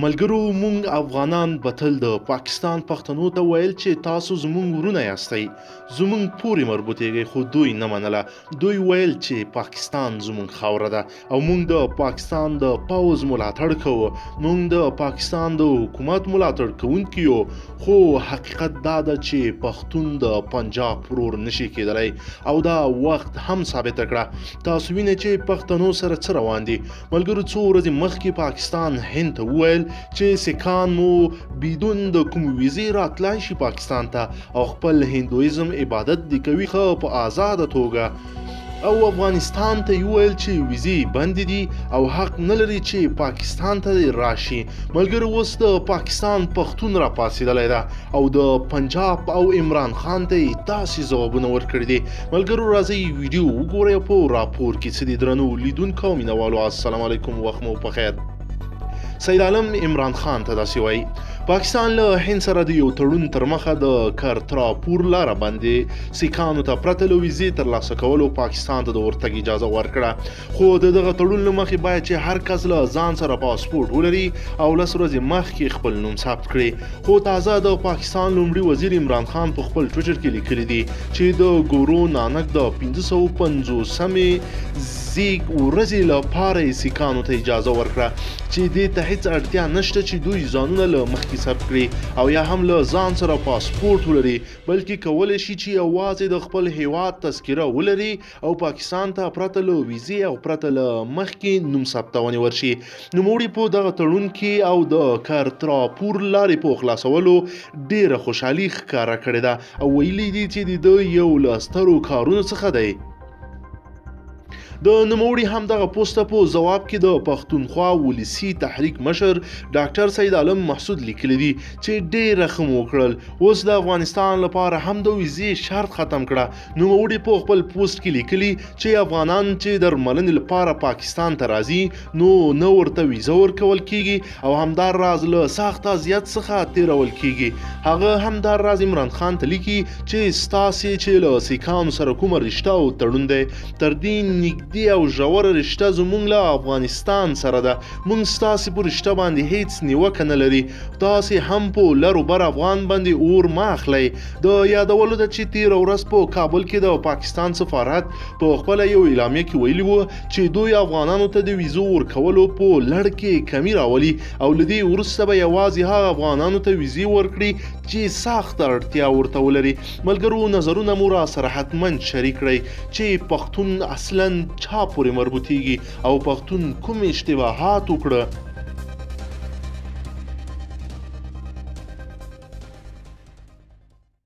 ملګرو مونږ افغانان به تل د پاکستان پښتنو ته ویل چې تاسو زمونږ ورونه یاستئ، زمونږ پورې مربوطیږئ، خو دوی نه منله. دوی ویل چې پاکستان زمونږ خاوره ده او مونږ د پاکستان د پوځ ملاتړ کوو، مونږ د پاکستان د حکومت ملاتړ کوونکي یو. خو حقیقت دا ده چې پښتون د پنجاب ورور نشي کېدلی او دا وخت هم ثابته کړه. تاسو وینئ چې پښتنو سره څه روان دي. ملګرو څو ورځې مخکې پاکستان هند ته وویل چې سکان مو بدون د کوم ویزې راتلای شي پاکستان ته او خپل هندویزم عبادت دې کوي ښه په آزاده توګه. او افغانستان ته یې وویل چې ویزې بندې دي او حق نه لري چې پاکستان ته راشي. ملګرو اوس د پاکستان پښتون راپاڅېدلی ده او د پنجاب او عمران خان ته یې داسې ځوابونه ورکړي دي. ملګرو راځئ ویډیو وګورئ او په راپور کې څه دي. درنو لیدونکو او مینهوالو السلام علیکم، وخت مو په خیر. سید عالم عمران خان ته داسې وایي: پاکستان له هند سره د یو تړون تر مخه د کرتراپور لاره باندې سیکانو ته پرته له ویزې ترلاسه کولو پاکستان ته د ورتګ اجازه ورکړه، خو د دغه تړون له مخې باید چې هر کس له ځان سره پاسپورټ ولري او 10 ورځې مخکې خپل نوم ثبت کړي. خو تازه د پاکستان لومړي وزیر عمران خان په خپل ټویټر کې لیکلي دي چې د ګورو نانک د 550مې زیږ ورځې لپاره یې سیکانو ته اجازه ورکړه چې دې ته هیڅ اړتیا نشته چې دوی ځانونه له مخکې ثبت کړي او یا هم له ځان سره پاسپورټ ولري، بلکې کولی شي چې یوازې د خپل هیواد تذکره ولري او پاکستان ته پرته له ویزې او پرته له مخکې نوم ثبتونې ورشي. نوموړي په دغه تړون کې او د کرتراپور لارې په خلاصولو ډېره خوشحالي ښکاره کړې ده او ویلي دي چې د ده یو له سترو کارونو څخه دی. د نوموړي هم دغه پوسټ ته په ځواب کې د پښتونخوا ولسي تحریک مشر ډاکټر سید عالم محسود لیکلي دي چې ډېره ښه مو وکړل، اوس د افغانستان لپاره هم د ویزې شرط ختم کړه. نوموړي په خپل پوسټ کې لیکلي چې افغانان چې درملنې لپاره پاکستان ته راځي نو نه ورته ویزه ورکول کیږي او همدا راز له سخت اذیت څخه تېرول کیږي. هغه همدا راز عمران خان ته لیکي چې ستاسې چې له سیکانو سره کومه رشته او تړون دی، تر دې نږدې او ژوره رشته زمونږ له افغانستان سره ده. مونږ ستاسې په رشته باندې هیڅ نیوکه نه لري، تاسې هم په لر و بر افغان باندې اور مه اخلئ. د یادولو ده چې تېره ورځ په کابل کې د پاکستان سفارت په خپله یو اعلامیه کې ویلي وو چې دوی افغانانو ته د ویزو ورکولو په لړ کې کمی راولي او له دې وروسته به یوازې هغه افغانانو ته ویزې ورکړي چې سخته اړتیا ورته ولري. ملګرو نظرونه مو راسره حتما شریک کړئ چې پښتون اصلا چا پورې مربوطیږي او پښتون کوم اشتباهات وکړه.